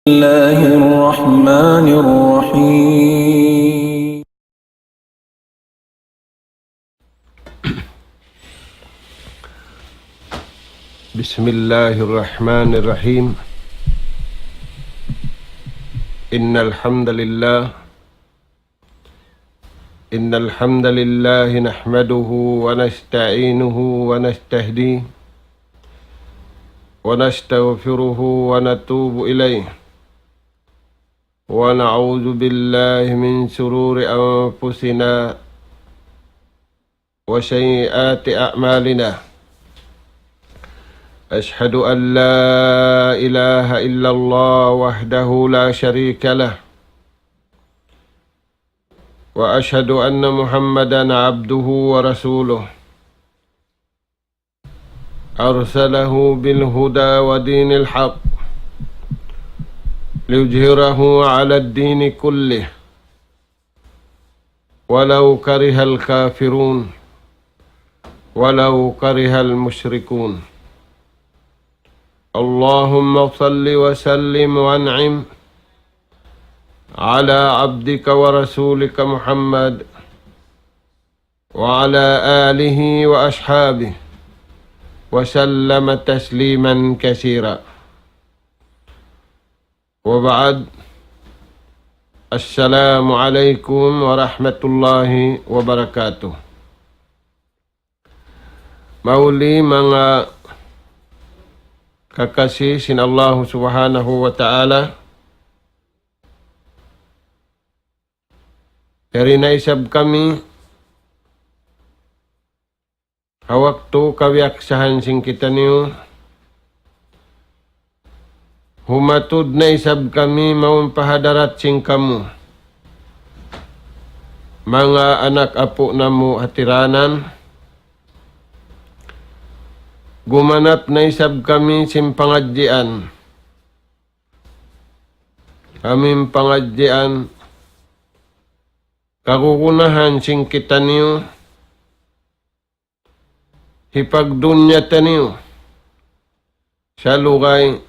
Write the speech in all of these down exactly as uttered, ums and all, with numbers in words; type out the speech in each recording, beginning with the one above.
الله الرحمن الرحيم. بسم الله الرحمن الرحيم. إن الحمد لله إن الحمد لله نحمده ونستعينه ونستهديه ونستغفره ونتوب إليه، ونعوذ بالله من شرور أنفسنا وسيئات أعمالنا. أشهد أن لا إله إلا الله وحده لا شريك له، وأشهد أن محمدا عبده ورسوله، أرسله بالهدى ودين الحق ليظهره على الدين كله ولو كره الكافرون ولو كره المشركون. اللهم صل وسلم وأنعم على عبدك ورسولك محمد وعلى آله وأصحابه وسلم تسليما كثيرا. وبعد، السلام عليكم ورحمة الله وبركاته. Mahuli manga kakasi sin Allahu Subhanahu wa Ta'ala, yari na isab kami ha waktu kabiyaksahan sin kitaniyu, humatud na isab kami mawn pa hadarat sin kamu, manga anak apu' namu' hatiranan, gumanap na isab kami sin pangadjian, amu in pangadjian kagunahan sin kitaniyu, hipagdunya taniyu, salugay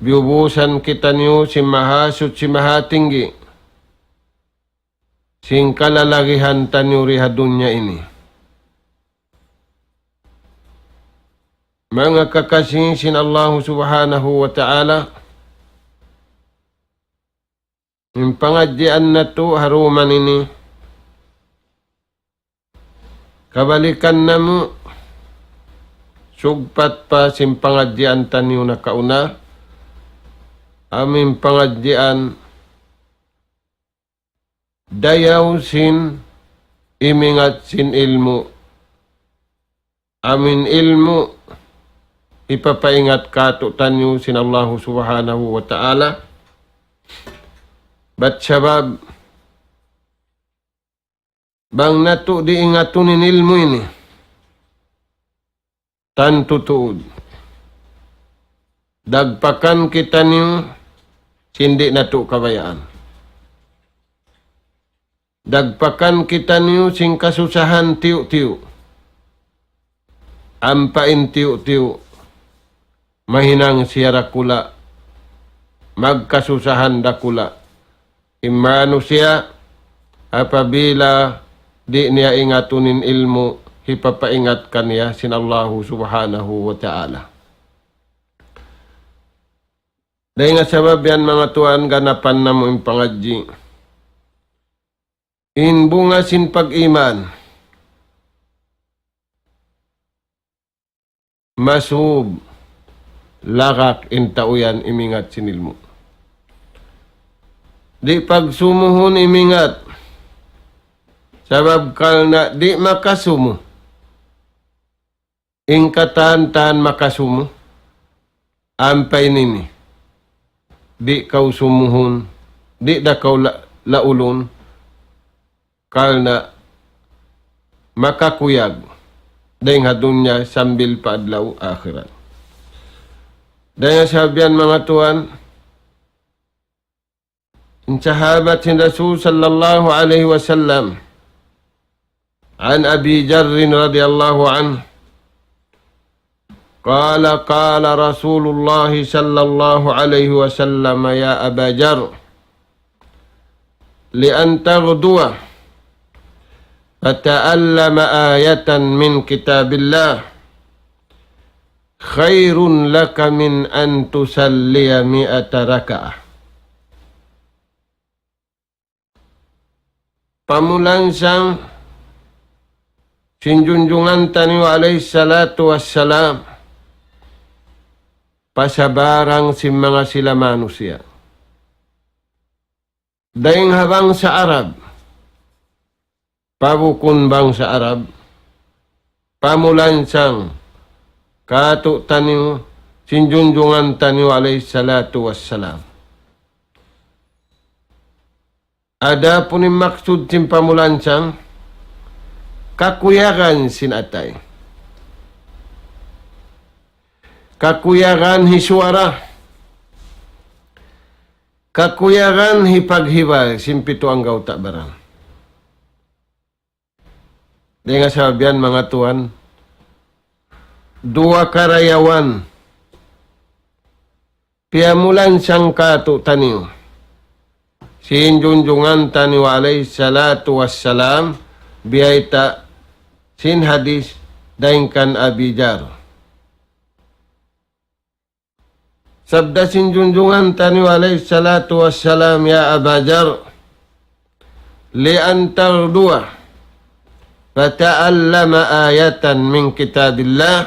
biyubusan kitaniyu sin Mahasuchi Mahatinggi, sin kalalagihan taniyu di ha dunya ini. Manga kakasi sin Allahu Subhanahu wa Ta'ala, in pangadjian natu' ha dum ini, kabalikan namu', sugpat pa sin pangadjian taniyu nakauna, amu in pangadjian dayaw sin imingat sin ilmu'. Amu in ilmu' hipapaingat kātu'niyu sin Allahu Subhanahu wa Ta'ala. Bat sabab, bang natu' di' ingatun in ilmu' ini, tantu tuud, dagpakan kitaniyu sin di' natu' kabayaan. Dagpakan kitaniyu sin kasusahan tiyu'-tiyu'. Ampa in tiyu'-tiyu', mahinang siya dakula', magkasusahan dakula'. In manusiya', apabila di' niya ingatun in ilmu', hipapaingat kaniya sin Allahu Subhanahu wa Ta'ala. Dayn ha sabab yan, manga tuwan, ganapan namu' in pangadji'. In bunga sin pag-iman, masub, lagak in tau yan imingat sin ilmu'. Di' pagsumuhun imingat. Sabab karna' di' makasumu. In katan-katan makasumu, ampa in ini, di' kaw sumuhun, di' da kaw la-, laulun, karna' makakuyag dayn ha dunya sambil pa adlaw akhirat. Dayn ha sabab yan, manga tuwan, in sahabat sin Rasul sallallahu alayhi wasallam, عن أبي ذر رضي الله عنه، قال، قال رسول الله صلى الله عليه وسلم: يا أبا ذر، لأن تغدو فتعلم آية من كتاب الله خير لك من أن تصلي مائة ركعة. Pamulansang sin Junjungan taniyu alayhi salatu wassalam pa sabarang sin manga sila manusiya'. Dayng ha bangsa Arab, pa bukun bangsa Arab, pamulansang kātu'niyu sin Junjungan taniyu alayhi salatu wassalam. Adapun in maksud sin pamulansang, kakuyagan sin atay. Kakuyagan hi suwara. Kakuyagan hi paghibal sin pitu anggawta' baran. Dayng ha sabab yan, manga tuwan, duwa karayawan piyamulansang kātu'niyu sin Junjungan taniyu alayhi salatu wassalam, biyayta' sin hadis dayng kan Abi Dharr. Sabda sin Junjungan taniyu alayhi salatu wassalam: يا أبا ذر، لأن تغدو فتعلم آية من كتاب الله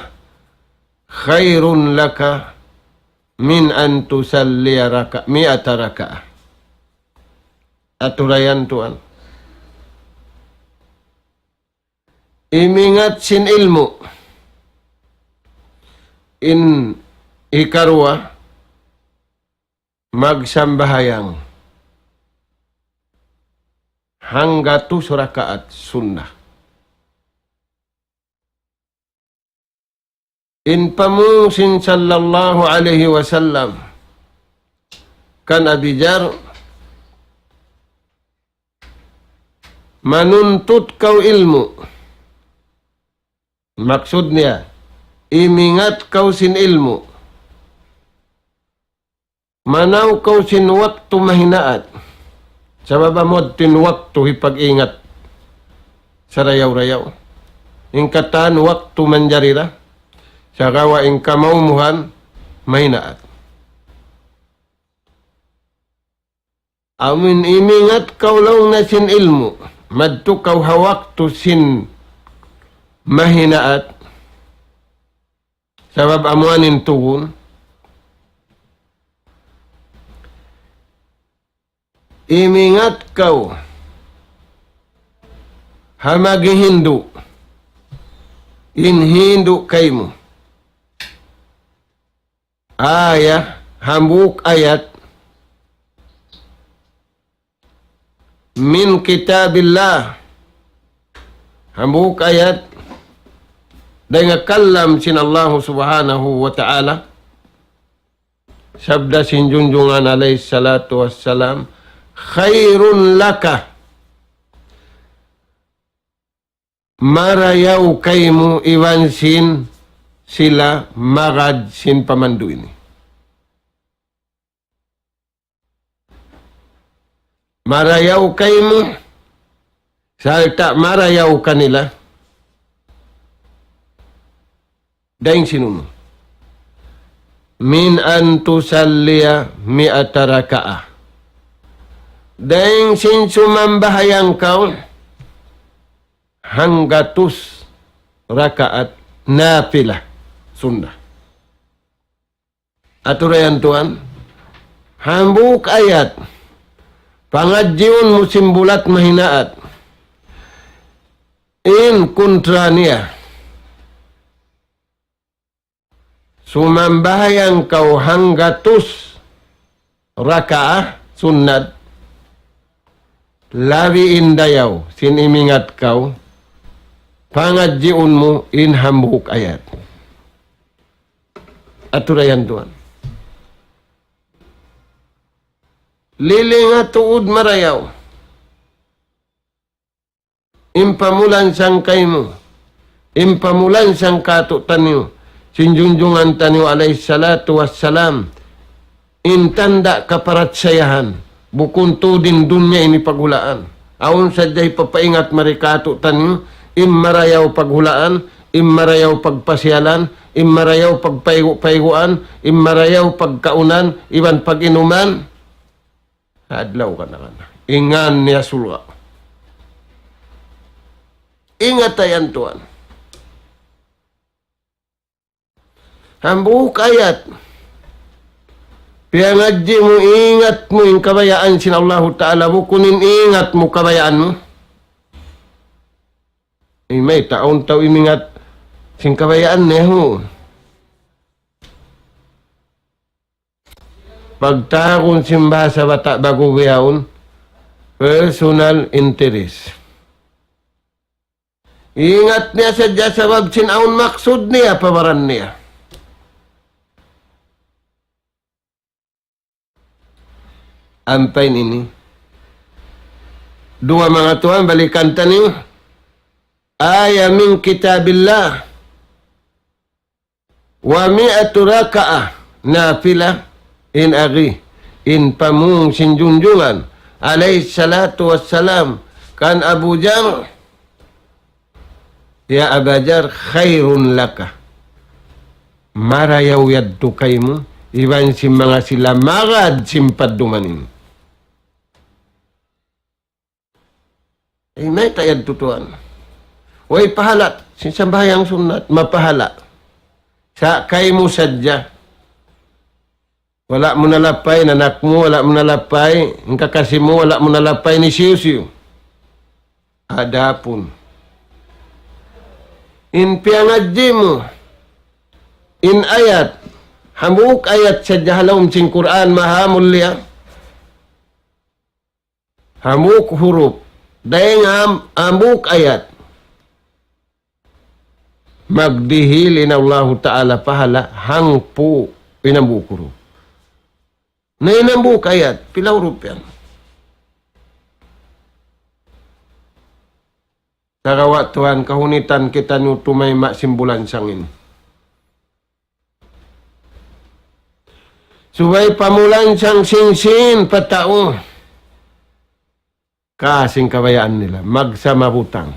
خير لك من أن تصلي ركع-، مائة ركعة. Aturayan tuwan. Imingat sin ilmu'. In hikaruwa, magsambahayang hanggatus rakaat sunnat. In pamung sin sallallahu alayhi wasallam kan Abi Dharr, manuntut kaw ilmu'. Maksud niya, imingat kaw sin ilmu'. Manaw kaw sin waktu mahinaat. Sabab amu yadtu in waktu hipag-ingat sarayaw-rayaw. In katan waktu manjari da. Sagawa' in kamaumuhan mahinaat. Amu in imingat kaw laung niya sin ilmu', madtu kaw ha waktu sin mahinaat, sabab amu yan in tugun. Imingat kaw ha maghihindu', in hindu' kaymu. Aya, hambuuk ayat, من كتاب الله. Hambuuk ayat dayng ha kalam sin Allahu Subhanahu wa Ta'ala. Sabda sin Junjungan alayhi salatu wassalam, خير لك. Marayaw kaymu iban sin sila magad sin pamandu' ini. Marayaw kaymu, sarta' marayaw kanila. Dayng sin unu? من أن تصلي مائة ركعة. Dayng sin sumambahayang kaw hanggatus rakaat nafila, sunnat. Aturayan tuwan, hambuuk ayat, pangadjiun mu sin bulat mahinaat. In kuntra niya, sumambahayang kaw hanggatus rakaat sunnat, labi in dayaw sin imingat kaw, pangadjiun mu in hambuuk ayat. Aturayan tuwan. Lilinga tuud marayaw. In pamulansang kaymu, in pamulansang kātu'niyu, sin junjungan taniyu alayhi salatu wassalam, in tanda' kaparachayahan, bukun tuud in dunya ini paghulaan. Awn sadja hipapaingat mari kātu'niyu, in marayaw paghulaan, in marayaw pagpasiyalan, in marayaw pagpaygu'-payguan, in marayaw pagkaunan, iban pag-inuman, adlaw kana-kana. In ngān niya surga'. Ingat yan tuwan. Hambuuk ayat. Piyangadji' mu, ingat mu in kabayaan sin Allahu Ta'ala, bukun in ingat mu kabayaan mu. Imay taun tau imingat sin kabayaan niya, hu. Pagtawagun sin bahasa bata' bagu bihaun, personal interest. Ingat niya sadja sabab sin awn maksud niya pa baran niya. Ampa in ini. Duwa manga tuwan, balikan taniyu. آية من كتاب الله. ومائة ركعة نافلة. In agi, in pamung sin junjungan alayhi salatu wassalam kan Abu Dharr, "يا أبا ذر، خير لك." Marayaw yadtu kaymu, iban sin manga sila magad sin padduman ini. Eh, mayta' yadtu tuwan? Way pahala', sin sambahayang sunnat, mapahala'. Sa' kaymu sadja. Wala' mu nalapay in anak mu, wala' mu nalapay in kakasi mu, wala' mu nalapay in hisiyu-siyu. Adapun in piyangadji' mu in ayat, hambuuk ayat sadja ha lawm sin Qur'an maha mulia. Hambuuk hurup. Dayn ha hambuuk ayat, magdihil in Allahu Ta'ala pahala' hangpu' in hambuuk hurup. Na in hambuuk ayat, pila hurup yan? Sagawa' tuwan, kahunitan kitaniyu tumayma' sin bulansang ini. Subay pamulansang sin sīn pa tau. Ka sin kabayaan nila, magsama butang.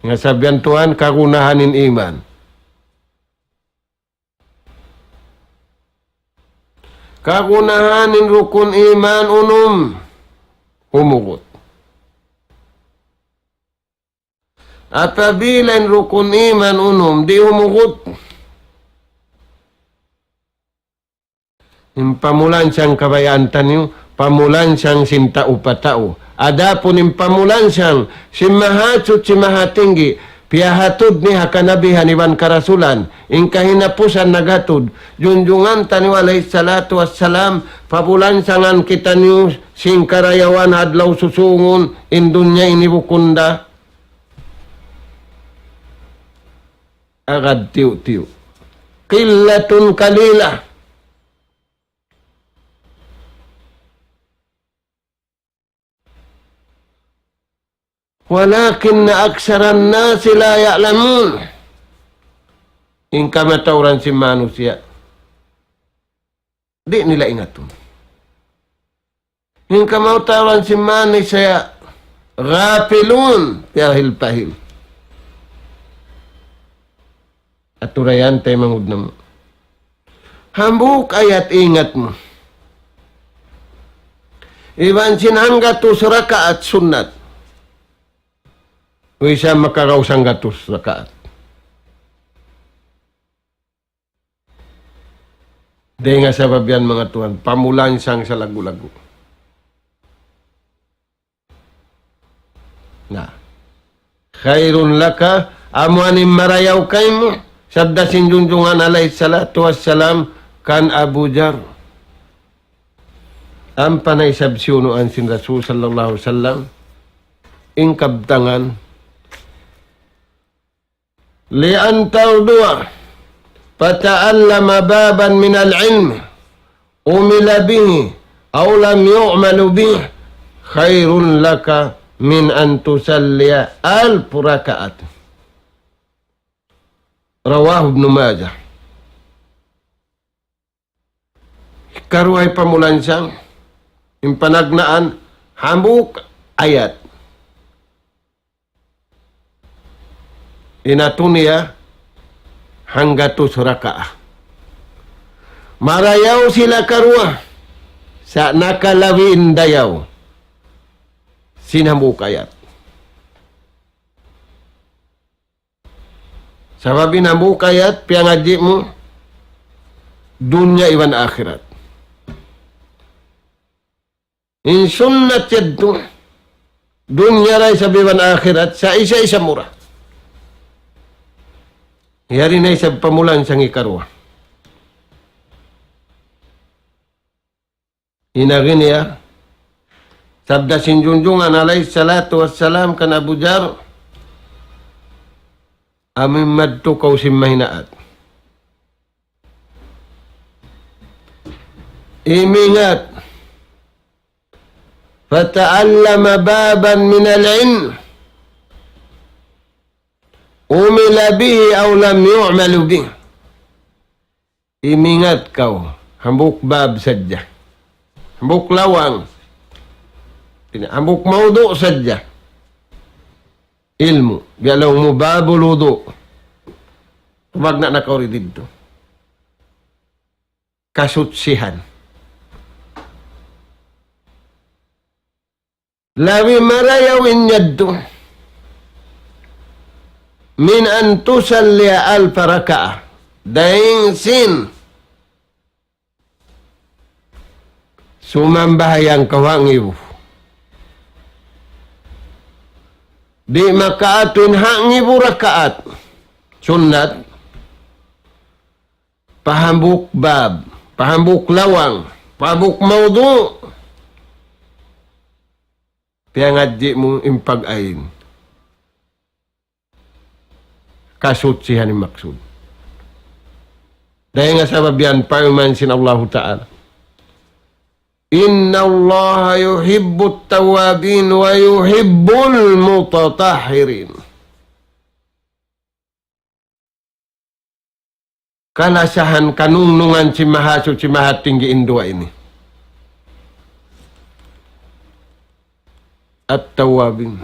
Nga sabihan tuwan, kagunahan in iman. Kagunahan in rukun iman unum, humugut. Apabila in rukun iman unum di' humugut, in pamulansang kabayaan taniyu, pamulansang sin tau pa tau. Adapun in pamulansang sin Mahasuchi Mahatinggi, piyahatud niya ha kanabihan iban karasulan, in kahinapusan naghatud, junjungan taniyu alayhi salatu wassalam, pabulansangan kitaniyu sin karayawan ha adlaw susūngun, in dunya ini bukun da agad tiyu'-tiyu'. قلة قليلة. ولكن أكثر الناس لا يعلمون. In kamatauran sin manusiya', di' nila ingatun. In kamatauran sin manusiya', غافلون, piyahil-pahil. Aturayan taymanghud namu'. Hambuuk ayat ingat mu. Iban sin hanggatus rakaat sunnat. Way sa makaraus hanggatus rakaat. Dayn ha sabab yan, manga tuwan, pamulansang sa lagu-lagu. Na. خير لك, amu in marayaw kaymu, sabda sin junjungan alayhi salatu wassalam kan Abu Dharr. Ampa na isab siyunuan sin Rasul sallallahu alayhi wasallam, in kabtangan, لأن تغدو فتعلم بابا من العلم عمل به أو لم يعمل به خير لك من أن تصلي ألف ركعة. رواه ابن ماجه. Hikaruwa pamulan siya, in panagnaan, hambuuk ayat. Inatun niya hanggatus rakaat. Marayaw sila karuwa, sa' nakalabi in dayaw sin hambuuk ayat. Sabab in hambuuk ayat, piyangadji' mu dunya iban akhirat. In sunnat yadtu, dunya da isab iban akhirat, sa' isa-isa mu ra. Yari na isab pamulan sin hikaruwa. In agi niya, sabda sin Junjungan alayhi salatu wassalam kan Abu Dharr, amu in madtu kaw sin mahinaat. Imingat, فتعلم بابا من العلم عمل به أو لم يعمل به. Imingat kaw, hambuuk bab sadja. Hambuuk lawang. Ini, hambuuk mawdu' sadja. Ilmu'. Biya' laung mu babul wudu'. Pagna na kaw ri didtu. Kasutsihan. Labi marayaw in yadtu. من أن تصلي ألف ركعة. Dayn sin sumambahayang kaw hangibu. Di' makaatu in hangibu rakaat. Sunnat. Pahambuuk bab, pahambuuk lawang, pahambuuk mawdu'. Piyangadji' mu in pag-ayn. Kasutsihan in maksud. Dayn ha sabab yan parman sin Allahu Ta'ala. إن الله يحب التوابين ويحب المتطهرين. Kalasahan kanungnungan sin Mahasuchi Mahatinggi in duwa ini. At-Tawwabin.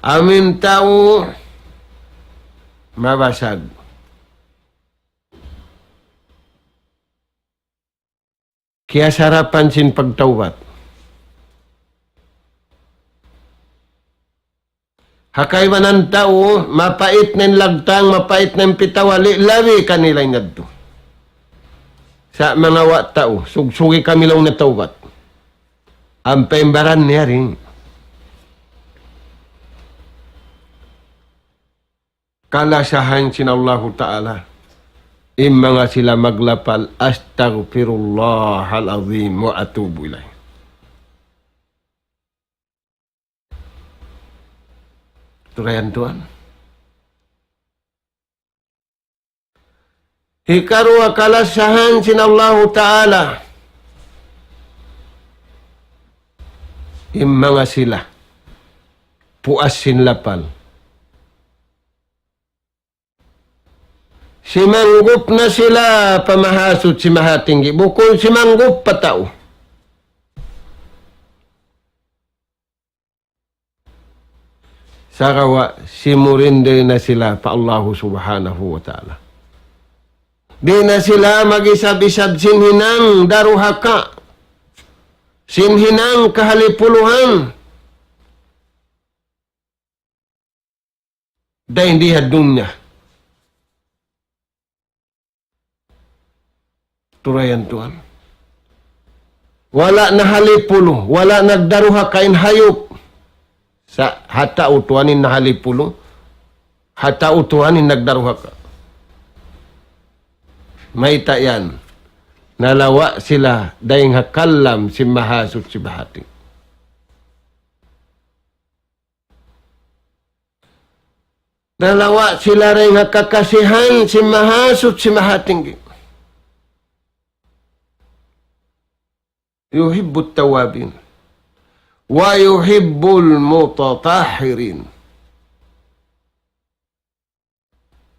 Amu in tau mabasag. Kiyasarapan sin pagtawbat. Ha kaibanan tau, mapait na in lagtang, mapait na in pitawali, labi kanila in yadtu. Sa' manga wa' tau, sugsugi kami laung na tawbat. Ampa in baran niya rin. Kalasahan sin Allahu Ta'ala. In manga sila maglapal, أستغفر الله العظيم وأتوب إليه. Turayan tuwan. Hikaruwa kalasahan sin Allahu Ta'ala. In manga sila. Puas sin lapal. Simanggup na sila pa Mahasuchi Mahatinggi. Bukun simanggup pa tau. Sagawa' simurindi na sila pa Allahu Subhanahu wa Ta'ala. Di' na sila mag-isab-isab sin hinang daruhaka, sin hinang kahalipuluhan. Dayn di ha dunya. Turayan tuwan. Wala' nahalipulu, wala' nagdaruhaka in hayup. Sa' ha tau tuwan in nahalipulu, ha tau tuwan in nagdaruhaka. Mayta' yan. Nalawa' sila dayn ha kalam sin Mahasuchi Mahatinggi. Nalawa' sila dayn ha kakasihan sin Mahasuchi Mahatinggi. يحب التوابين ويحب المتطهرين.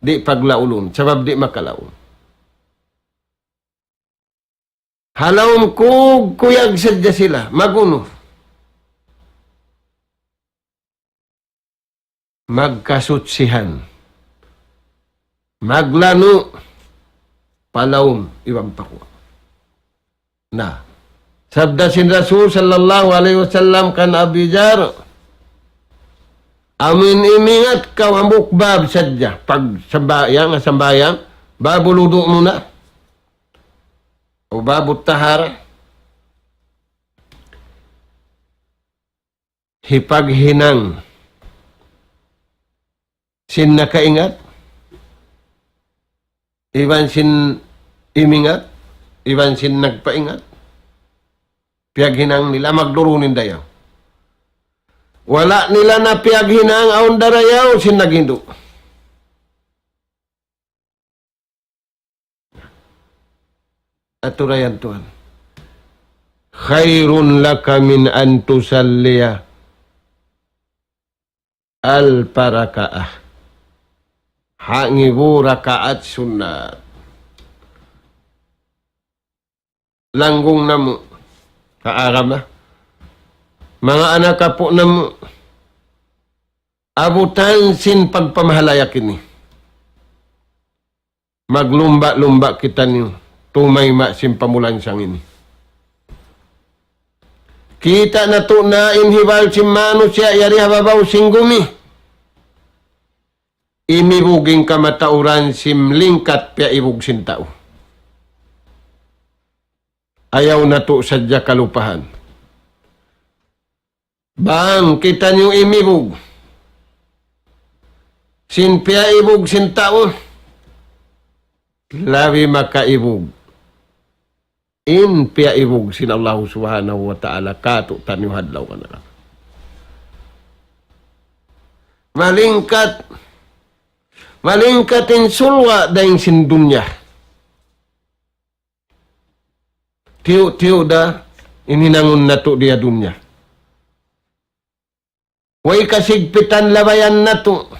Di' paglaulun, sabab di' makalaul. Ha lawm kug kuyag sadja sila, magunu. Magkasutsihan. Maglanu' pa lawm iban pa kuwa'. Na, sabda sin Rasul sallallahu alayhi wasallam kan Abi Dharr, amun imingat kaw hambuuk bab sadja, pag sambahayang, sambahayang, babul wudu' muna, o babut tahara, hipaghinang sin nakaingat, iban sin imingat, iban sin nagpaingat. Piyaghinang nila magdurun in dayaw. Wala' nila na piyaghinang awn darayaw sin naghindu'. Aturayan tuwan. خير لك من أن تصلي ألف ركعة. Ha ngibu rakaat sunnat. Langgung namu' ha agama. Manga anak apu' namu'. Abutan sin pagpamahalaya' kini. Maglumba'-lumba' kitaniyu tumayma' sin pamulansang ini. Kita' natu' na in hibal sin manusiya' yari ha babaw sin gumi. Imibug in kamatauran sin lingkat piyaibug sin tau. Ayaw natu' sadja kalupahan. Bang kitaniyu imibug sin piyaibug sin tau, labi makaibug in piyaibug sin Allahu Subhanahu wa Ta'ala kātu'niyu ha adlaw kanakan. Malingkat, malingkat in sulwa' dayn sin dunya. Tiyu'-tiyu' da in hinangun natu' di ha dunya. Way kasigpitan labayan natu'.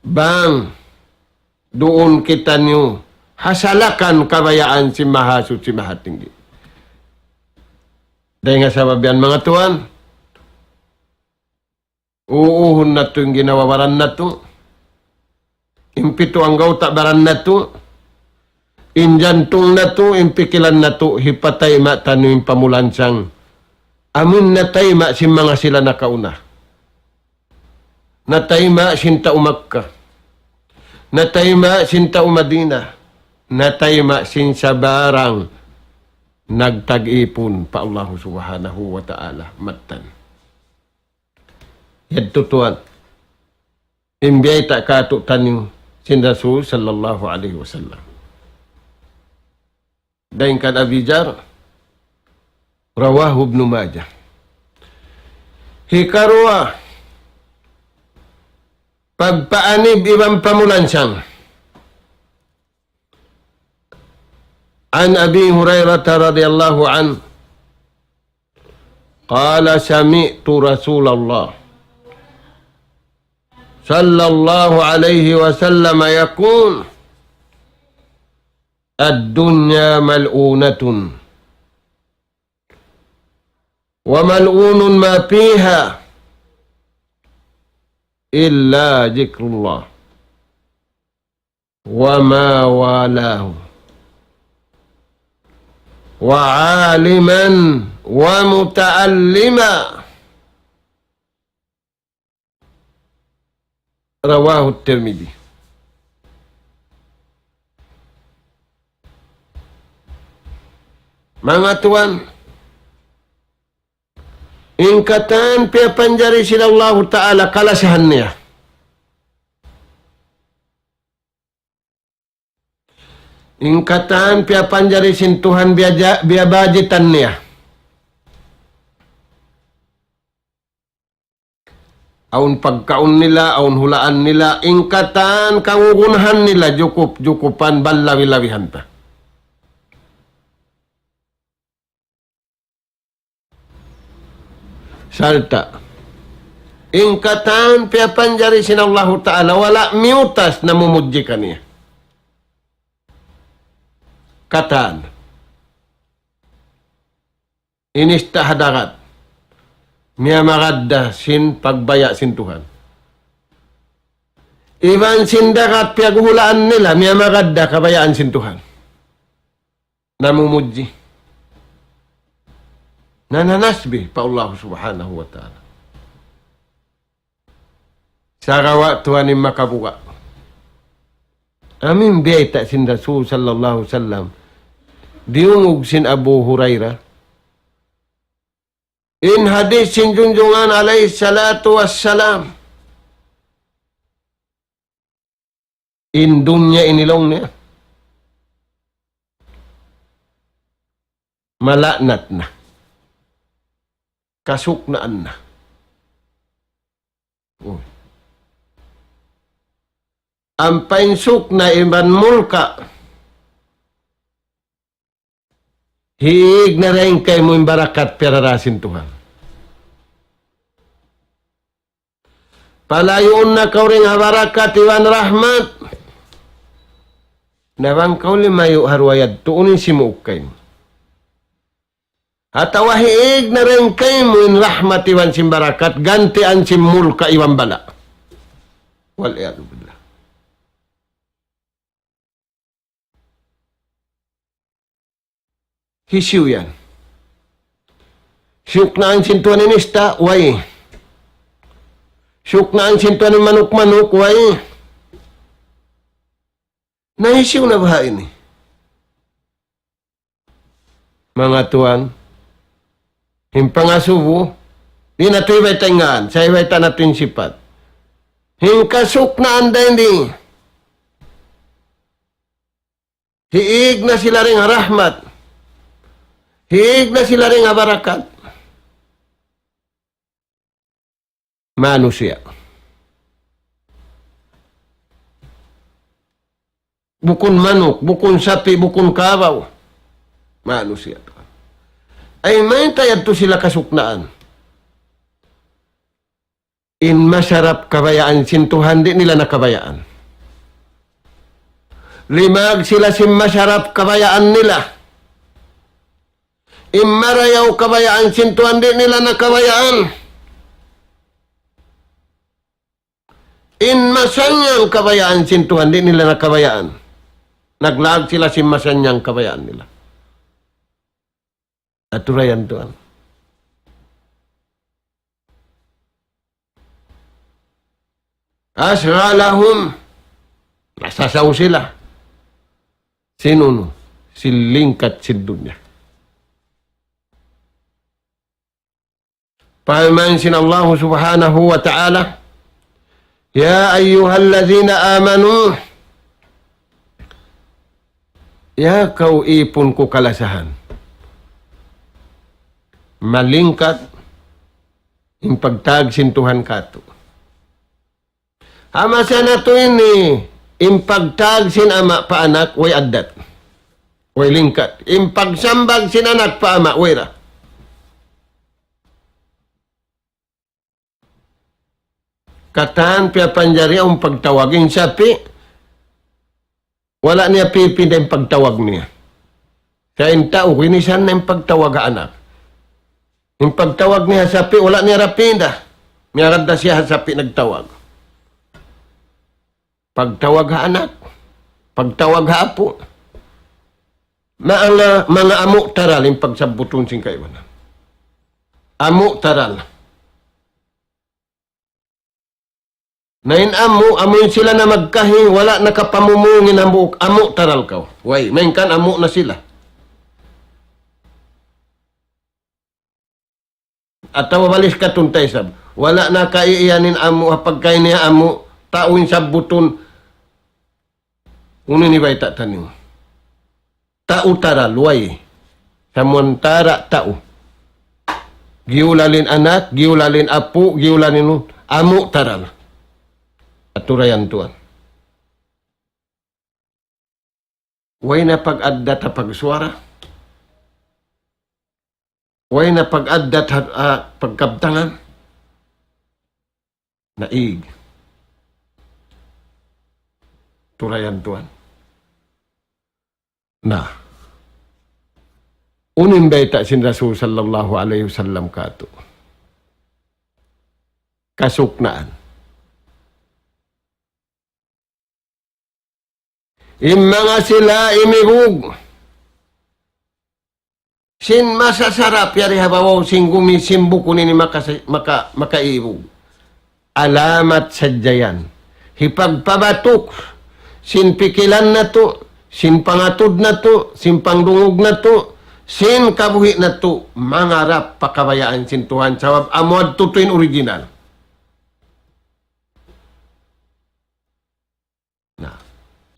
Bang duun kitaniyu ha salakan kabayaan sin Mahasuchi Mahatinggi. Dayn ha sabab yan, manga tuwan, uuhun natu' in ginawa-baran natu', in pitu anggawta' baran natu', in jantung natu', in pikilan natu', hipatayma' taniyu in pamulansang amun natayma' sin manga sila nakauna. Natayma' sin tau Makkah. Natayma' sin tau Madinah. Natayma' sin sabarang nagtag-ipun pa Allahu Subhanahu wa Ta'ala mattan. Yadtu tuwan in biyayta' kātu'niyu sin Rasul sallallahu alayhi wasallam. Dayn kan Abi Dharr, rawahu Ibnu Majah. Hikaruwa, pagpaanib iban pamulansang. عن أبي هريرة رضي الله عنه قال: سمعت رسول الله صلى الله عليه وسلم يقول: الدنيا ملعونة وملعون ما فيها إلا ذكر الله وما والاه وعالما ومتعلما. رواه الترمذي. Manga tuwan, in katan piyapanjari sin Allahu Ta'ala kalasahan niya. In katan piyapanjari sin Tuhan biya-, biyabajitan niya. Awn pagkaun nila, awn hulaan nila, in katan kangugunahan nila, jukup-jukupan, bal labi-labihan pa. Sarta', In katan piyapanjari sin Allahu Ta'ala, wala' miyutas namumudji kaniya. Katan. In ista' ha dagat. Miyamagad da sin pagbaya' sin Tuhan. Iban sin dagat piyaghulaan nila, miyamagad da kabayaan sin Tuhan. Namumudji. Nananasbih pa Allah Subhanahu wa Ta'ala. Sagawa' Tuhan in makabuga'. Amu in biyayta' sin Rasul sallallahu alayhi wasallam. Diyungug sin Abu Hurairah. In hadith sin Junjungan alayhi salatu wassalam. In dunya ini laung niya. Malaknat na. Kasuknaan na. Oh. Ampa in sukna' iban mulka'. Hiig na dayn kaymu in barakat piyarara sin Tuhan. Palayuun na kaw dayn ha barakat iban rahmat. Na bang kaw limayu' ha duwa yadtu, unu in simuuk kaymu? Atawa hiig na dayn kaymu in rahmat iban sin barakat, gantian sin mulka' iban bala'. Wal iyadhu billah. Hisiyu yan? Siyuknaan sin Tuhan in ista', way. Siyuknaan sin Tuhan in manuk-manuk, way. Na hisiyu na baha' ini? Manga tuwan, in pangasubu, di' natu' hibayta' in ngan, sa' hibayta' natu' in sipat. In kasuknaan da ini. Hiig na sila dayn ha rahmat. Hiig na sila dayn ha barakat. Manusiya'. Bukun manuk, bukun sapi', bukun kabaw. Manusiya'. Ay, mayta' yadtu sila kasuknaan? In masarap kabayaan sin Tuhan, di' nila na kabayaan. Limag sila sin masarap kabayaan nila. In marayaw kabayaan sin Tuhan, di' nila na kabayaan. In masannyang kabayaan sin Tuhan, di' nila na kabayaan. Naglag sila sin masannyang kabayaan nila. Aturayan Tuhan. Asghalahum, nasasaw sila. Sin unu? Sin lingkat sin dunya. Parman sin Allah Subhanahu wa Ta'ala, يا أيها الذين آمنوا, ya kaw ipun ku kalasahan. Malingkat in pagtag sin Tuhan katu'. Ha masa natu' ini, in pagtag sin ama' pa anak, way addat. Way lingkat. In pagsambag sin anak pa ama', way ra. Katan piyapanjari in pagtawag in sapi', wala' niya pipinda in pagtawag niya. Sa' in tau, ginisan na in pagtawag ha anak. In pagtawag niya ha sapi', wala' niya ra pinda. Miyagad da siya ha sapi' nagtawag. Pagtawag ha anak, pagtawag ha apu'. Manga, manga amu' taral in pagsabbutun sin kaibanan. Amu' taral. Na in amu', amu in sila na magkahi, wala' nakapamumung in hambuuk, amu' taral kaw. Way, malayngkan amu' na sila. Atawa malis ka tuntay isab. Wala' na kaiyan in amu', ha pagkahi niya amu', tau in sabbutun. Unu in bayta' taniyu? Tau taral, way. Samantara' tau. Giyulal in anak, giyulal in apu', giyulal in amu' taral. Aturayan tuwan. Way na pag-addat ha pagsuwara. Way na pag-addat ha, ha pagkabtangan. Naig. Turayan tuwan. Na. Unu in bayta' sin Rasul sallallahu alayhi wasallam kātu'. Kasuknaan. In manga sila imibug. Sin masasarap yari ha babaw sin gumi sin bukun ini makasi-, maka-, makaibug. Alamat sadja yan. Hipagpabatuk sin pikilan natu', sin pangatud natu', sin pangdungug natu', sin kabuhi' natu', mangarap pa kabayaan sin Tuhan. Sabab amu yadtu tuud in original. Na,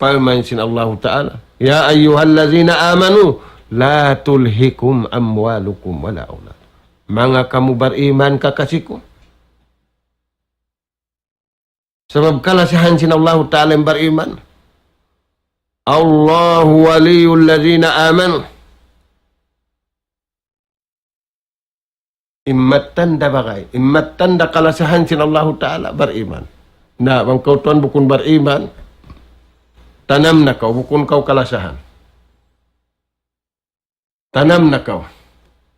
parman sin Allahu Ta'ala, يا أيها الذين آمنوا لا تلهكم أموالكم ولا أولادكم. Manga kamu bariman kakasi ku. Sabab kalasahan sin Allahu Ta'ala in bariman. الله ولي الذين آمنوا. In mattan da bagay, in mattan da kalasahan sin Allahu Ta'ala, bariman. Na, bang kaw tuwan bukun bariman, tanam na kaw, bukun kaw kalasahan. Tanam na kaw.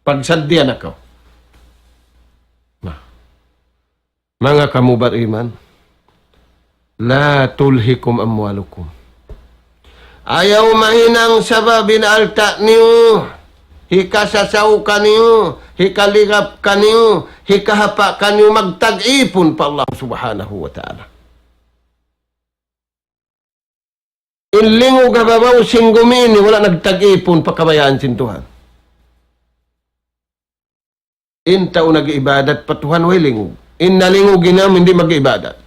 Pagsaddiya na kaw. Na. Manga kamu bariman, لا تلهكم أموالكم. Ayaw mahinang sabab in alta' niyu, hikasasaw kaniyu, hikaligap kaniyu, hikahapa' kaniyu, magtag-ipun pa Allah Subhanahu wa Ta'ala. In lingug ha babaw sin gumi ini, wala' nagtag-ipun pa kabayaan sin Tuhan. In tau nag-iibadat pa Tuhan, way lingug. In nalingug hinam, di' mag-iibadat.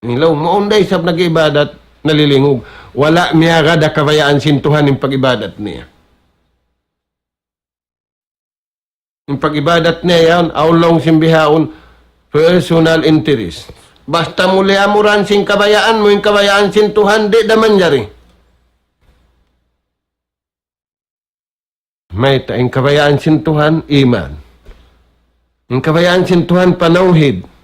Ilaw, mawn da isab nag-iibadat, nalilingug. Wala' miyagad ha kabayaan sin Tuhan in pag-ibadat niya. In pag-ibadat niya yan, awn laung sin bihaun, personal interest. Basta muli amuran sin kabayaan mu, in kabayaan sin Tuhan, di' da manjari. Mayta', in kabayaan sin Tuhan, iman. In kabayaan sin Tuhan, panawhid.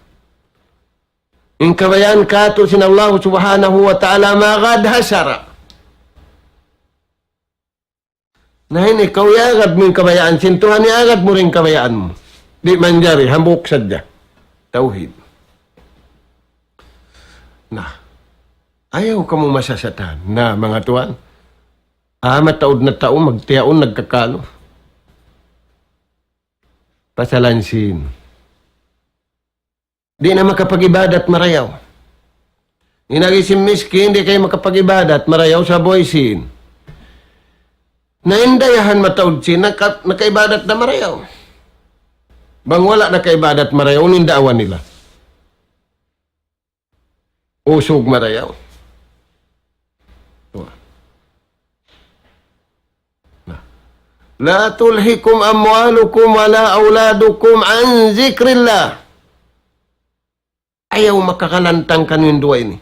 In kabayaan kātu' sin Allah Subhanahu wa Ta'ala, magad ha sara'. Na, ini kaw iyagad mu in kabayaan sin Tuhan, iyagad mu rin kabayaan mu. Di' manjari, hambuuk sadja. Tawhid. Na, ayaw kamu masasatan. Na, manga tuwan, ah, mataud na tau, magtiyaun, nagkakalu. Pasalan sin. Di' na makapag-ibadat marayaw. In agi sin miskin, di' kay makapag-ibadat marayaw sabab way sin. Na in dayahan mataud sin, naka-, nakaibadat na marayaw. Bang wala' nakaibadat marayaw, unu in daawa nila? Usug marayaw. Na. لا تلهكم أموالكم ولا أولادكم عن ذكر الله. Ayaw makakalantang kaniyu in duwa ini.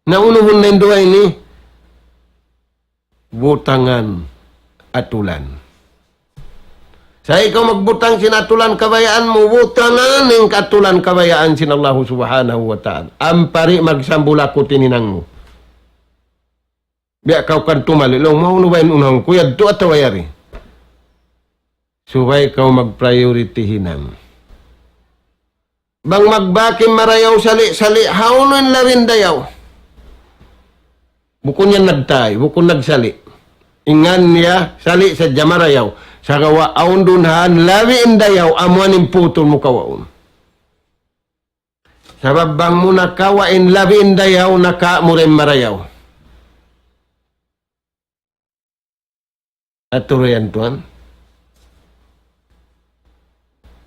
Na unuhun na in duwa ini, butangan atulan. Sa' ikaw magbutang sin atulan kabayaan mu, butangan in atulan kabayaan sin Allahu Subhanahu wa Ta'ala. Ampa di' magsambulakut in hinang mu. Biya' kaw kan tumali, laung, maunu ba in unahan ku, yadtu atawa yari? Subay kaw mag-priority hinang. Bang magbak in marayaw sali'-sali', hawnu in labi in dayaw? Bukun yan nagtay, bukun nagsali'. In ngan niya, sali' sadja marayaw. Sagawa' awn duun han labi in dayaw, amuan in putul mu kawaun. Sabab bang mu nakawa' in labi in dayaw, nakawa' mu rin marayaw. Aturan tuwan.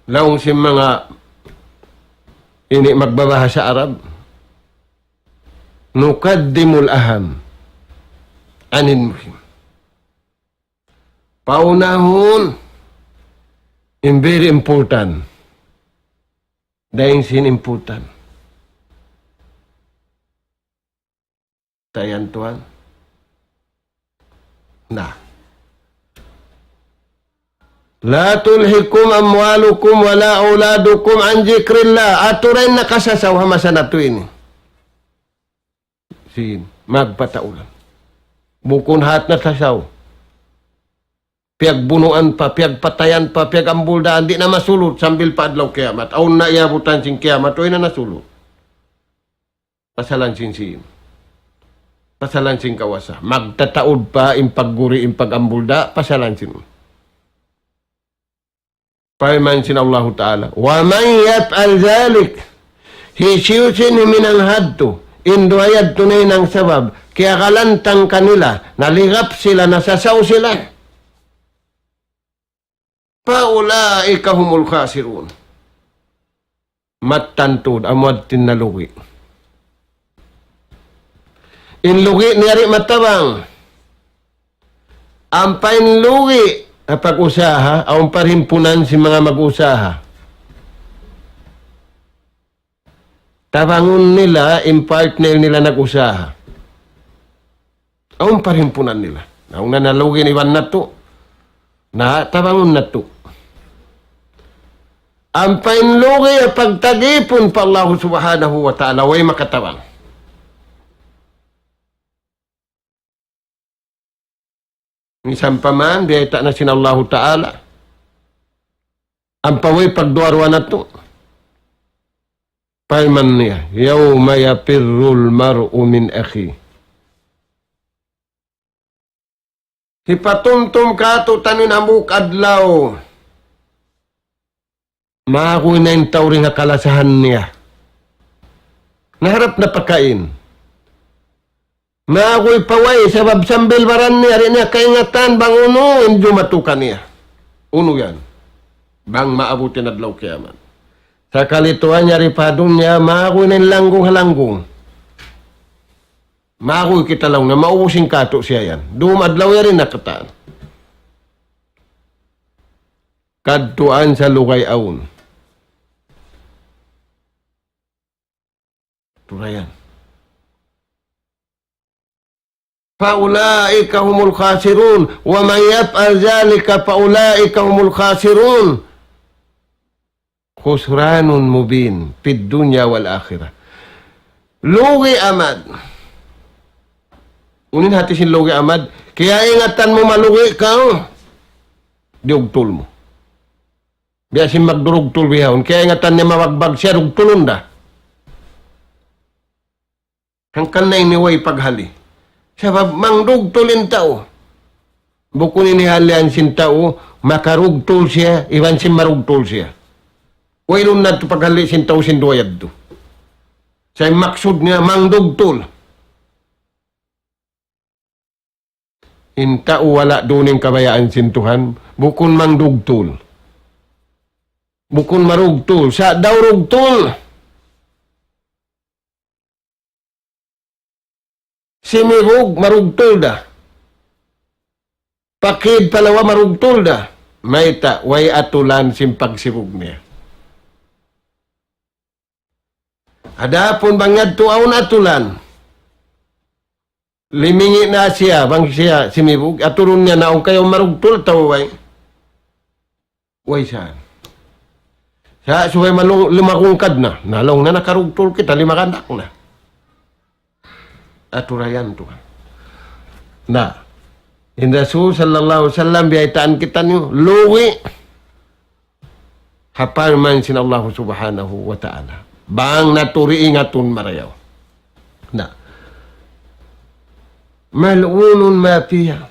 Laung sin manga ini magbabahasa Arab, نقدم الأهم عن المهم. Paunahun in very important. Dayn sin important. Tayan tuwan. Na. لا تلهكم أموالكم ولا أولادكم عن ذكر الله. Aturan nakasasaw ha masa natu' ini. Sin, magpataulan. Bukun hat na sasaw. Piyagbunuan pa, piyagpatayan pa, piyagambuldaan, di' na masulut sambil pa adlaw kiyamat. Awn na iyabutan sin kiyamat, way na nasulut. Pasalan sin sin. Pasalan sin kawasa. Magtataud pa in pagguri, in pagambulda, pasalan sin. Parman sin Allahu Ta'ala, ومن يفعل ذلك, hisiyu-siyu in huminang hadtu, in duwa yadtu nahinang sabab, kiyagalantang kanila, naligap sila, nasasaw sila. فأولئك هم الخاسرون. Mattan tuud, amu yadtu in nalugi'. In lugi' niya di' matabang. Ampa in lugi' ha pag-usaha, awn parhimpunan sin manga mag-usaha. Tabangun nila in partner nila nag-usaha. Awn parhimpunan nila. Nauna na lugi' in iban natu'. Na, tabangun natu'. Ampa in lugi' ha pagtagipun pa Allahu Subhanahu wa Ta'ala, way makatabang. Misan pa man, biyayta' na sin Allahu Ta'ala. Ampa way pagduwa-ruwa natu'. Parman niya, يوم يفر المرء من أخيه. Hipatumtum kātu'niyu in hambuuk adlaw. Maguy na in tau dayn ha kalasahan niya. Naharap na pakain. Maguy pa way, sabab sambil baran niya, di' niya kaingatan bang unu in jumatu kaniya. Unu yan? Bang maabut in adlaw kiyamat. Sakali tuwan niya di pa dunya, maguy na in langgung ha langgung. Maguy kita laung niya, maubus in kātu' siya yan. Dum adlaw yari na katan. Kadtuan sa lugay awn. Turayan. فأولئك هم الخاسرون، ومن يفعل ذلك فأولئك هم الخاسرون. خسران مبين في الدنيا والآخرة. Lugi' amat. Unu in hati sin lugi' amat, kiyaingatan mu malugi' kaw, diyugtul mu. Biya' sin magdurugtul bihaun, kiyaingatan niya mabagbag siya, dugtulun da. Hangkan na ini way paghali. Sabab mangdugtul in tau. Bukun ini halian sin tau, makarugtul siya, iban sin marugtul siya. Wayruun na tu paghali sin tau sin duwa yadtu. Sa' in maksud niya mangdugtul. In tau wala' duun in kabayaan sin Tuhan, bukun mangdugtul. Bukun marugtul, sa' daw rugtul. Simibug, marugtul da. Pakid pa lawa, marugtul da. Mayta', way atulan sin pagsibug niya. Adapun bang yadtu awn atulan, limingi' na siya, bang siya simibug, aturun niya na awn kayu marugtul atawa way. Way sa. Sa' subay malung-, lumagungkad na. Na laung na nakarugtul kita, limagandak na. Aturayan tuud. Na, in Rasul sallallahu alayhi wasallam, biyaytaan kitaniyu, lugi'. Ha parman sin Allah subhanahu wa ta'ala. Bang natu' di' ingatun marayaw. Na. ملعون ما فيها.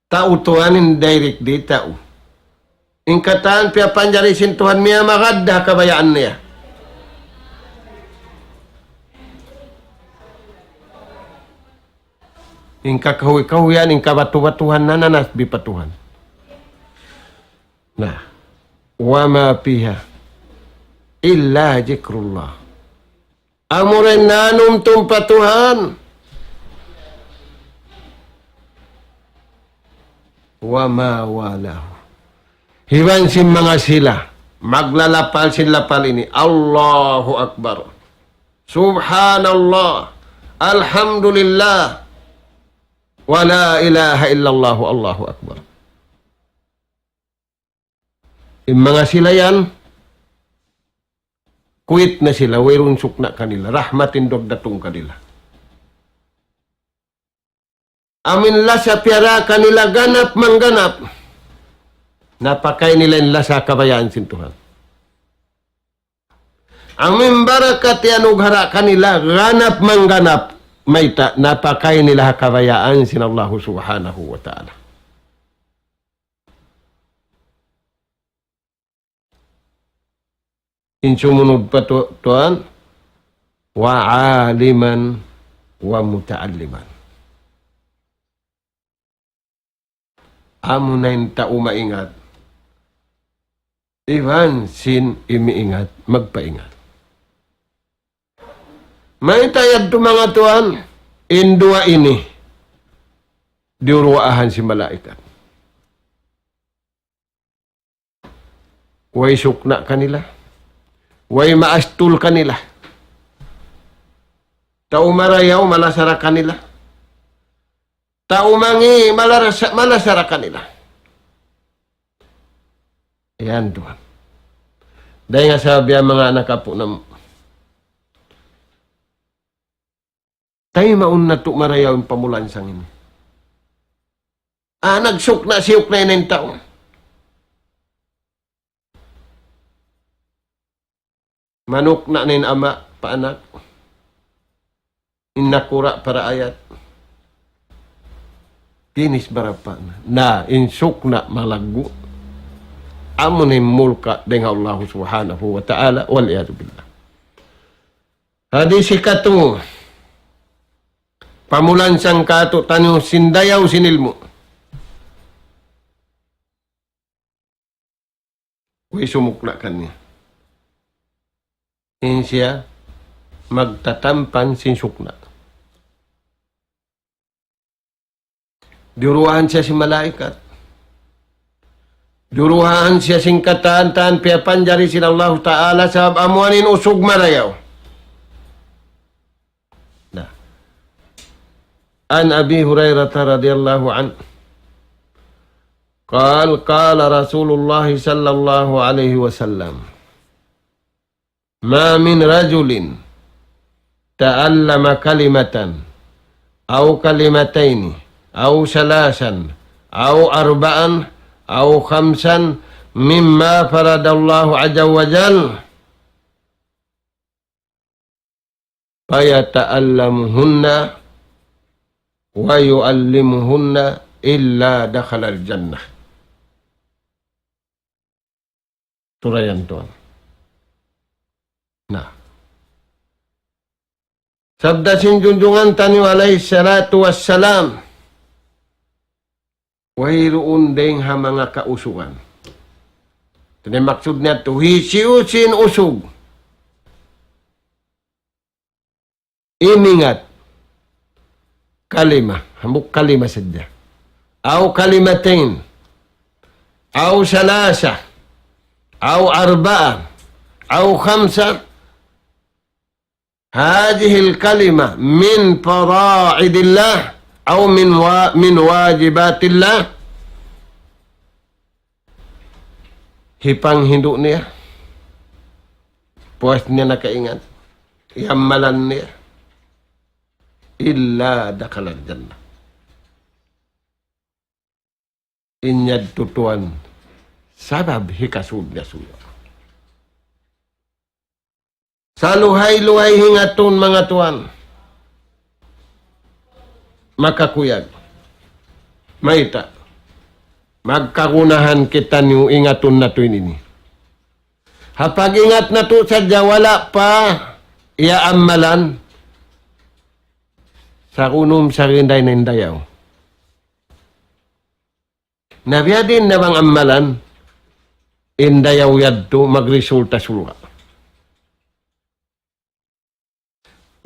Tau tuwan in direct di' tau. In katan piyapanjari sin Tuhan niya magad ha kabayaan niya. In kakahuy-kahuyan, in kabatu-batuhan nananasbi pa Tuhan. Na, وما فيها إلا ذكر الله. Amura in nanumtum pa Tuhan. وما والاه. Iban sin manga sila, maglalapal sin lapal ini. Allahu Akbar. Subhanallah. Alhamdulillah. ولا إله إلا الله. Allahu Akbar. In manga sila yan, kuwit na sila, wayruun sukna' kanila, rahmat in dugdatung kanila. Amu in lasa piyara kanila ganap mangganap, napakay nila in lasa kabayaan sin Tuhan. Amu in barakat iyanughara' kanila ganap mangganap, mayta', napakay nila ha kabayaan sin Allahu Subhanahu wa Ta'ala. In sumunud pa tu-, tuwan, وعالما ومتعلما. Amuna in tau maingat, iban sin imiingat, magpaingat. Mayta' yadtu manga tuwan, in duwa ini, diyuruwaahan sin malaikat. Way sukna' kanila. Way maastul kanila. Tau marayaw, malasa ra kanila. Tau mangi', malarasa-, malasa ra kanila. Yan, tuwan. Dayn ha sabab yan, manga anak apu' namu'. Taymaun natu' marayaw in pamulansang ini. Ah, nagsukna'-siyukna' na in tau. Manukna' na in ama' pa anak. In nakura' pa raayat. Ginis barapa na. Na, in sukna' malaggu'. Amu na in mulka' dayn ha Allahu Subhanahu wa Ta'ala, wal iyadhu billah. Hadis hikatu, pamulansang kātu'niyu sin dayaw sin ilmu'. Way sumukna' kaniya. In siya magtatampan sin sukna'. Diyuruwaahan siya sin malaikat. Diyuruwaahan siya sin katan-katan piyapanjari sin Allahu Ta'ala sabab amu in usug marayaw. Na. عن أبي هريرة رضي الله عنه قال قال رسول الله صلى الله عليه وسلم ما من رجل تعلم كلمة أو كلمتين أو ثلاثا أو أربعا أو خمسا مما فرض الله عز وجل فيتعلمهن ويعلمهن إلا دخل الجنة. Turayan tuwan. Na. Sabda sin junjungan taniyu alayhi salatu wassalam, wayruun dayng ha manga kausugan. Hāti niya maksud niya tu, hisiyu-siyu in usug imingat kalima, hambuuk kalima sadja. أو كلمتين أو ثلاثة أو أربعة أو خمسة هذه الكلمة من فرائض الله أو من وا-، من واجبات الله. Hipanghindu' niya. Puas niya nakaingat. Iyamalan niya. إلا دخل الجنة. In yadtu tuwan sabab hikasud niya surga'. Saluhay-luhay hingatun manga tuwan. Makakuyag. Mayta'? Magkagunahan kitaniyu ingatun natu' ini. Ha pag-ingat natu' sadja wala' pa iyaammalan, sakunum sarinday na in dayaw. Na biya' diin na bang ammalan, in dayaw yadtu magresulta surga'.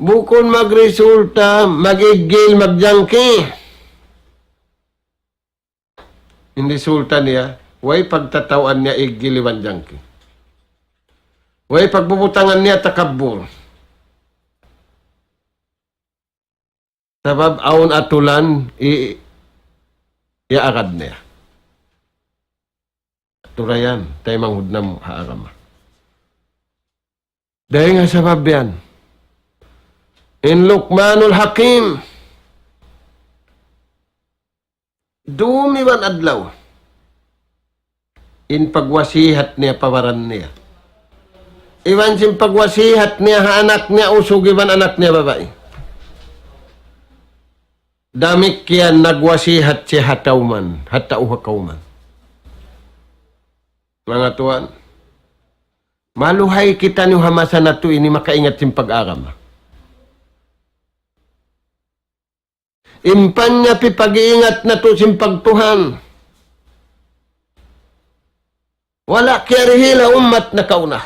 Bukun magresulta, mag-iggil, magjangki. In resulta niya, way pagtatawaan niya iggil iban jangki. Way pagbubutangan niya takabbur. Sabab awn atulan i-, iyaagad niya. Turayan, taymanghud namu' ha agama. Dayn ha sabab yan, in Luqmanul Hakim, dum iban adlaw, in pagwasihat niya pa baran niya, iban sin pagwasihat niya ha anak niya usug iban anak niya babai. Damikkiyan nagwasihat siya ha tau man, ha tau ha kawman. Manga tuwan, maluhay kitaniyu ha masa natu' ini makaingat sin pag-agama. In panyapit pag-iingat natu' sin pagtuhan, wala' kiyarihil ha ummat nakauna.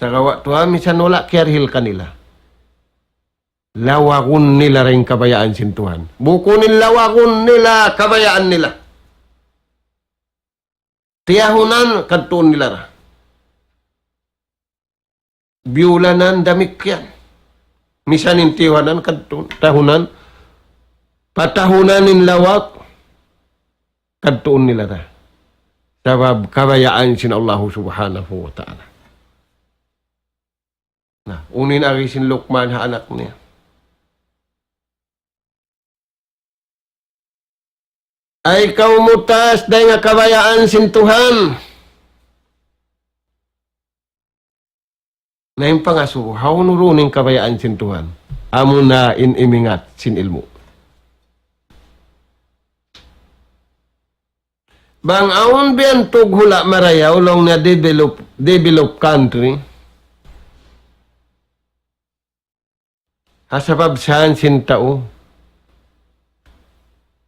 Sagawa' tuwan, misan wala' kiyarihil kanila, lawagun nila ra in kabayaan sin Tuhan. Bukun in lawagun nila kabayaan nila. Tiyahunan kadtuun nila ra. Biyulanan damikkiyan. Misan in tiyahunan kadtuun, tahunan, patahunan in lawag, kadtuun nila ra. Sabab kabayaan sin Allahu Subhanahu wa Ta'ala. Na, unu in agi sin Luqman ha anak niya? Ay kaw mutaas dayn ha kabayaan sin Tuhan. Na in pangasubu, hawnu duun in kabayaan sin Tuhan? Amuna in imingat sin ilmu'. Bang awn biya' tuud hula' marayaw laung niya develop, develop country. Ha sabab saan sin tau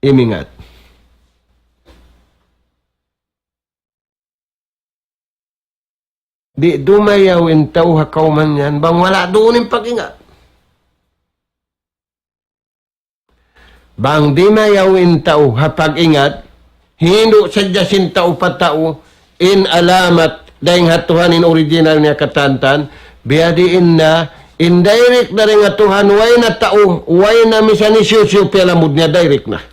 imingat. Di' dumayaw in tau ha kawman yan, bang wala' duun in pag-ingat. Bang dimayaw in tau ha pag-ingat, hindu' sadja sin tau pa tau, in alamat dayn ha Tuhan in original niya katantan, biya' diin na, in direct na dayn ha Tuhan, way na tau, way na misan hisiyu-siyu piyalamud niya direct na.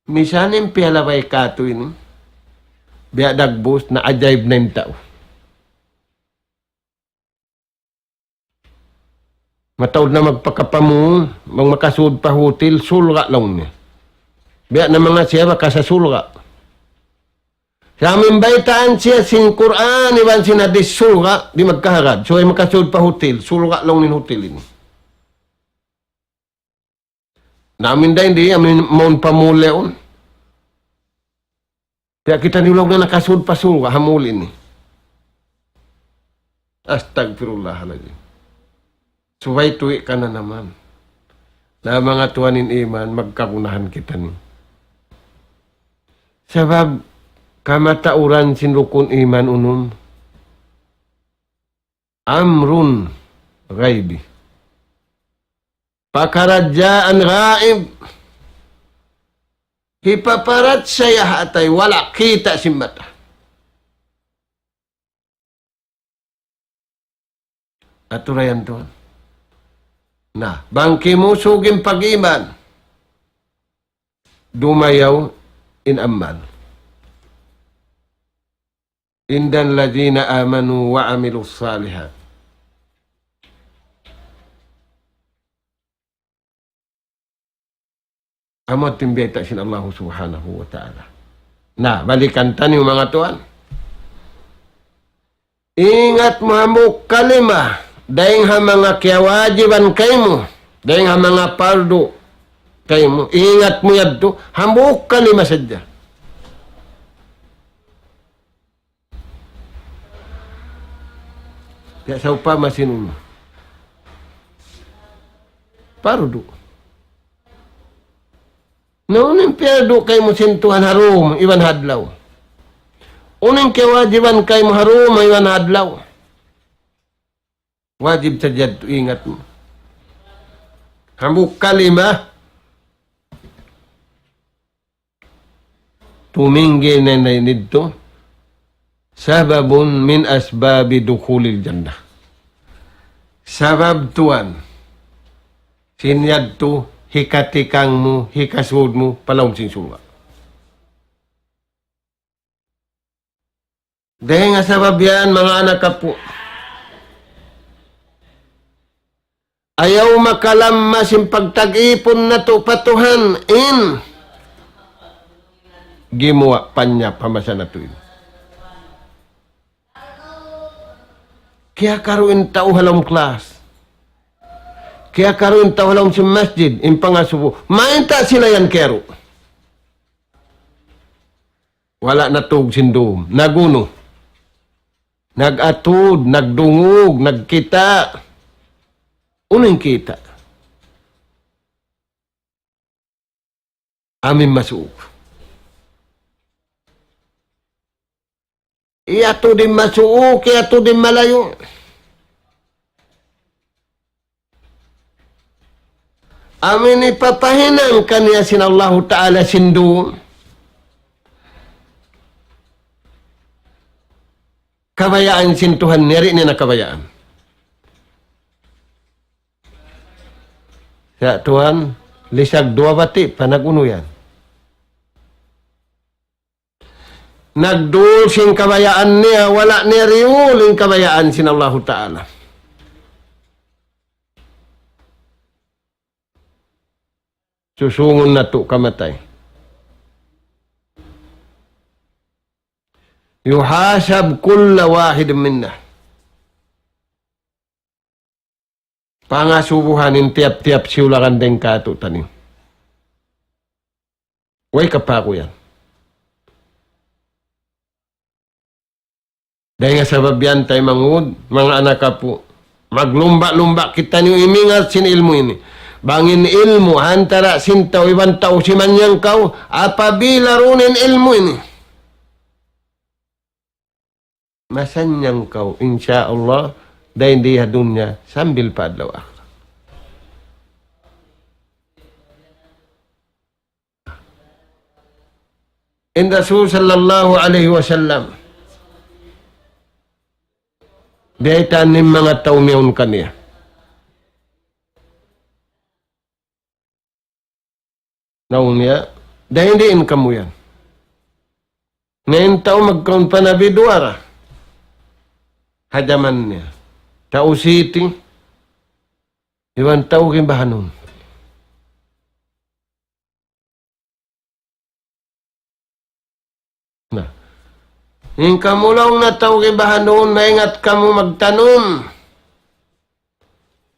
Misan in piyalabay katu' ini, biya' dagbus, naajaib na in tau. Mataud na magpakapamung, bang makasud pa hotel, surga' laung niya. Biya' na manga siya, makasa surga'. Sa' amu in baytaan siya sin Qur'an, iban sin hadith surga', di' magkahagad. So, ay makasud pa hotel, surga' laung in hotel ini. Na amu in dayn di, amu in mawn pa mall yaun. Kaya kita' niyu laung na nakasud pa surga' ha mall ini. Astagfirullahaladzim. Subay tuwi' ka na naman. Na manga tuwan in iman, magkagunahan kita ni. Sabab kamatauran sin rukun iman unum. Amrun ghaibi. Pakaradjaan ghaib. Hipaparachaya ha atay wala' kita' sin mata. Atura yan tuwan. Na, bang kimusug in pag-iman, dumayaw in amal. إن الذين آمنوا وعملوا الصالحات. Amu in biyayta' sin Allahu Subhanahu wa Ta'ala. Na, balikan taniyu manga tuwan. Ingat mu hambuuk kalima, dayn ha manga kiyawajiban kaymu, dayn ha manga pardu kaymu. Ingat mu yadtu, hambuuk kalima sadja. Ya, sawpama sin unu. Pardu. Na unu in piyardu kaymu sin Tuhan ha dum iban ha adlaw? Unu in kiyawajiban kaymu ha dum iban ha adlaw? Wajib sadja yadtu ingat mu. Hambuuk kalima. Tuminggi na in didtu, سبب من أسباب دخول الجنة. Sabab tuwan sin yadtu hikatikang mu, hikasud mu, pa lawm sin surga'. Dayn ha sabab yan, manga anak apu', ayaw makalamma sin pagtag-ipun natu' pa Tuhan in gimuwa' panyap ha masa natu' ini. Kiyakaru' in tau ha lawm class. Kiyakaru' in tau ha lawm sin masjid, in pangasubu. Mayta' sila yan kiyaru'? Wala' natug sin dum. Nagunu? Nag-atud, nagdungug, nagkita'. Unu in kita'? Amu in masuuk. Iyatud in masuuk, iyatud in malayu'. Amu in hipapahinang kaniya sin Allahu Ta'ala sin dum. Kabayaan sin Tuhan niya, di' niya na kabayaan. Sa' Tuhan, lisag duwa bati', pa nag-unu yan. Nagdul sin kabayaan niya, wala' niya riyul in kabayaan sin Allahu Ta'ala. Susungun natu' kamatay. يحاسب كل واحد منا. Pangasubuhan in tiyap-tiyap siyulakan dayn kātu'niyu. Way kapaku yan. Dayn ha sabab yan, taymanghud, manga anak apu', maglumba'-lumba' kitaniyu imingat sin ilmu' ini. Bang in ilmu' ha antara' sin tau iban tau simanyang kaw, apabila duun in ilmu' ini, masanyang kaw, insya Allah, dayn di ha dunya sambil pa adlaw akhirat. In Rasul sallallahu alayhi wasallam, biyaytaan in manga tau miyawn kaniya. Laung niya, dayn diin kamu yan? Na in tau magkaun pa Nabi duwa ra ha jaman niya. Tau siti, iban tau Kibahanun. Na. In kamu laung na tau Kibahanun, maingat kamu magtanum.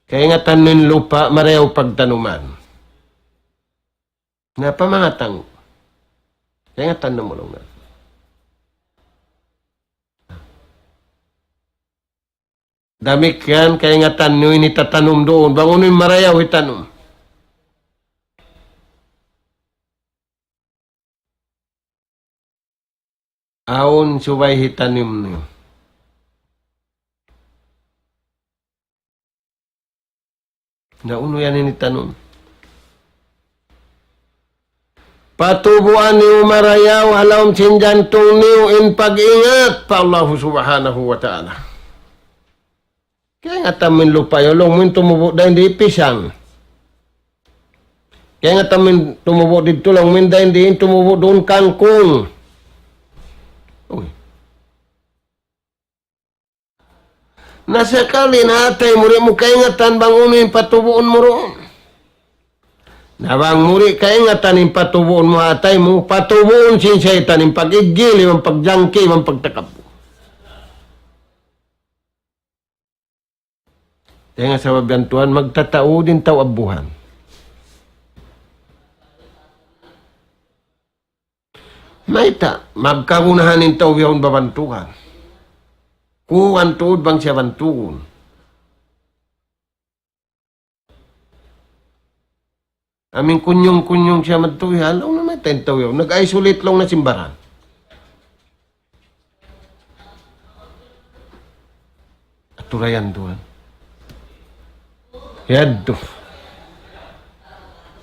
Kaingatan niyu in lupa', marayaw pagtanuman. Na pamangatan. Kaingatan niyu laung na. Damikkiyan kaingatan niyu in hitatanum duun. Bang unu in marayaw hitanum. Awn subay hitanum niyu. Na unu yan in hitanum? Patubuan niyu marayaw ha lawm sin jantung niyu in pag-ingat pa Allahu Subhanahu wa Ta'ala. Kaingatan mu in lupa' yaun, laung mu in tumubu' dayn di pisang. Kaingatan mu in tumubu' didtu, laung mu in dayn di in tumubu' duun kangkung. Uy. Na sakali na atay mu, di' mu kaingatan bang unu in patubuun mu duun. Na bang mu di' kaingatan in patubuun mu atay mu, patubuun sin saytan in pag-iggil, in pagjangki, in pagtakabbur. Dayn ha sabab yan tuwan, magtataud in tau abbuhan. Mayta', magkagunahan in tau yaun babantugan. Kuwan tuud bang siya bantugun. Amin kunyung-kunyung siya madtu, ya, laung na mayta' in tau yaun. Nag-isolate laung na sin baran. Aturayan tuwan. Yadtu.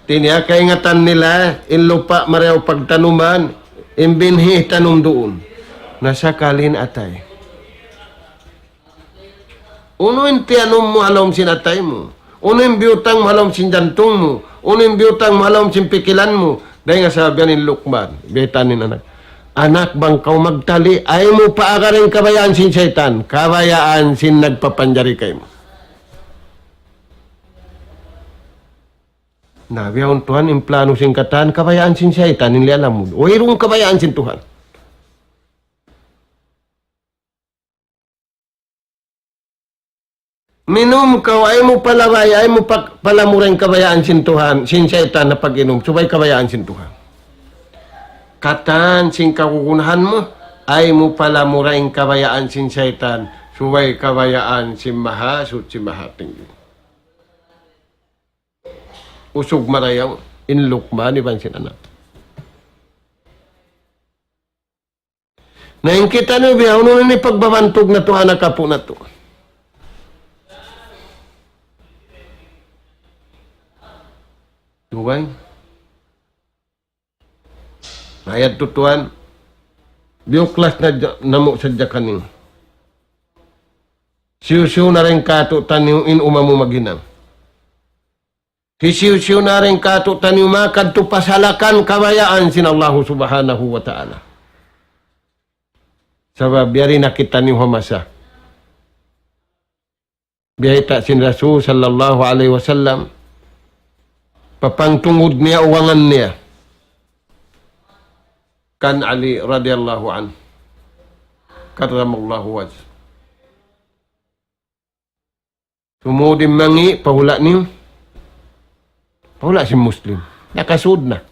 Tiniya kaingatan nila, in lupa' marayaw pagtanuman, in binhi tanum duun. Na sakali in atay. Unu in tiyanum mu ha lawm sin atay mu? Unu in biyutang mu ha lawm sin jantung mu? Unu in biyutang mu ha lawm sin pikilan mu? Dayn ha sabab yan in Luqman, baytaan niya in anak. Anak, bang kaw magtali, ayaw mu paagaran in kabayaan sin saytan, kabayaan sin nagpapanjari kaymu. Na, bihaun tuwan in plano sin katan, kabayaan sin saytan, in liyalamud. Wayruun kabayaan sin Tuhan. Minum kaw, ayaw mu palabay, ayaw mu pa-, palamura in kabayaan sin Tuhan, sin saytan ha pag-inum, subay kabayaan sin Tuhan. Katan sin kagunahan mu, ayaw mu palamura in kabayaan sin saytan, subay kabayaan sin Mahasuchi Mahatinggi. Usug marayaw in Luqman iban sin anak. Na in kitaniyu biya' unu ini pagbabantug natu' ha anak apu' natu'. Duway. Ayat tutuan. Biyuklas na ja-, namu' sadja kaniyu. Siyu-siyu na dayn kātu'niyu in uma mu maghinang. Hisiyu-siyu na dayn kātu'niyu makadtu pa salakan kabayaan sin Allahu Subhanahu wa Ta'ala. Sabab yari na kitaniyu ha masa. Biyayta' sin Rasul sallallahu alayhi wasallam, papangtungud niya uwangan niya kan Ali radiyallahu anhu, karramallahu wajh. Sumūd in mangi' pa hula' niyu, pa hula' sin Muslim. Nakasūd na.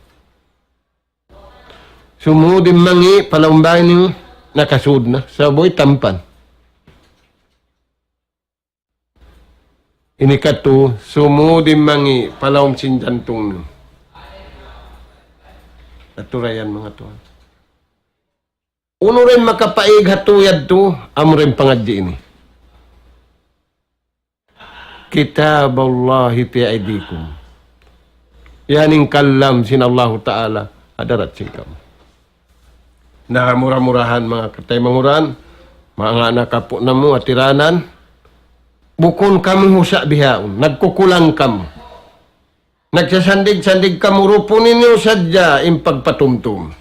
Sumūd in mangi' pa lawm bāy niyu, nakasūd na. Sabab way tampan. Ini katu, sumūd in mangi' pa lawm sin jantung niyu. Aturayan manga tuwan. Unu ra in makapaig ha tuyad tu, amura in pangadji' ini. Kitab Allahi fi aydikum. Yan in kalam sin Allahu Ta'ala ha darat sin kamu. Na mura-murahan manga kataymanghuran, manga anak apu' namu' ha tiranan, bukun kamu husa' bihaun, nagkukulang kamu. Nagsasandig-sandig kamu, rupuni niyu sadja in pagpatumtum.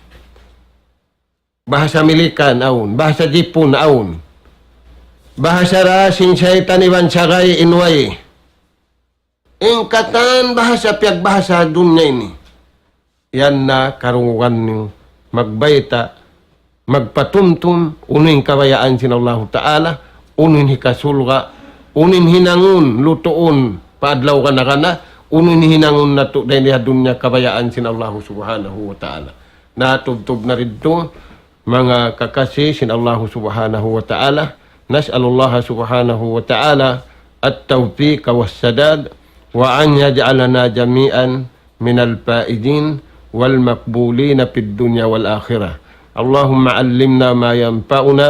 Bahasa Milikan awn, bahasa Jipun awn. Bahasa da sin saytan iban sagay in way. In katan bahasa piyagbahasa ha dunya ini. Yan na karungugan niyu magbayta', magpatumtum, unu in kabayaan sin Allahu Ta'ala, unu in hikasulga', unu in hinangun, lutuun, pa adlaw kana-kana, unu in hinangun natu' dayn di ha dunya kabayaan sin Allahu Subhanahu wa Ta'ala. Na tubtub na didtu, manga kakasi sin Allahu Subhanahu wa Ta'ala. نسأل الله سبحانه وتعالى التوفيق والسداد، وأن يجعلنا جميعا من الفائزين والمقبولين في الدنيا والآخرة. اللهم علمنا ما ينفعنا،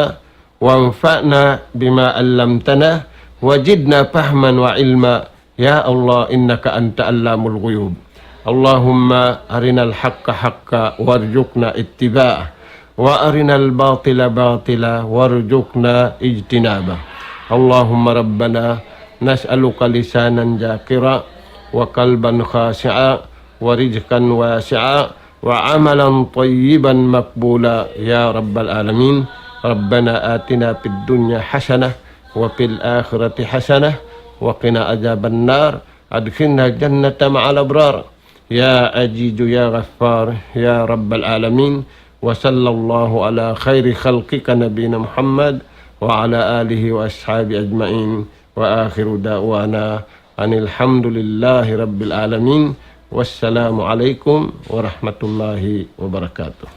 وانفعنا بما علمتنا، وزدنا فهما وعلما، يا الله، إنك أنت علام الغيوب. اللهم أرنا الحق حقا وارزقنا اتباعه، وأرنا الباطل باطلا وارزقنا اجتنابه. اللهم ربنا نسألك لسانا ذاكرا وقلبا خاشعا ورزقا واسعا وعملا طيبا مقبولا يا رب العالمين. ربنا آتنا في الدنيا حسنة وفي الآخرة حسنة وقنا عذاب النار. أدخلنا الجنة مع الأبرار. يا عزيز يا غفار يا رب العالمين. وصلى الله على خير خلقك نبينا محمد وعلى آله وأصحابه أجمعين. وآخر دعوانا أن الحمد لله رب العالمين. والسلام عليكم ورحمة الله وبركاته.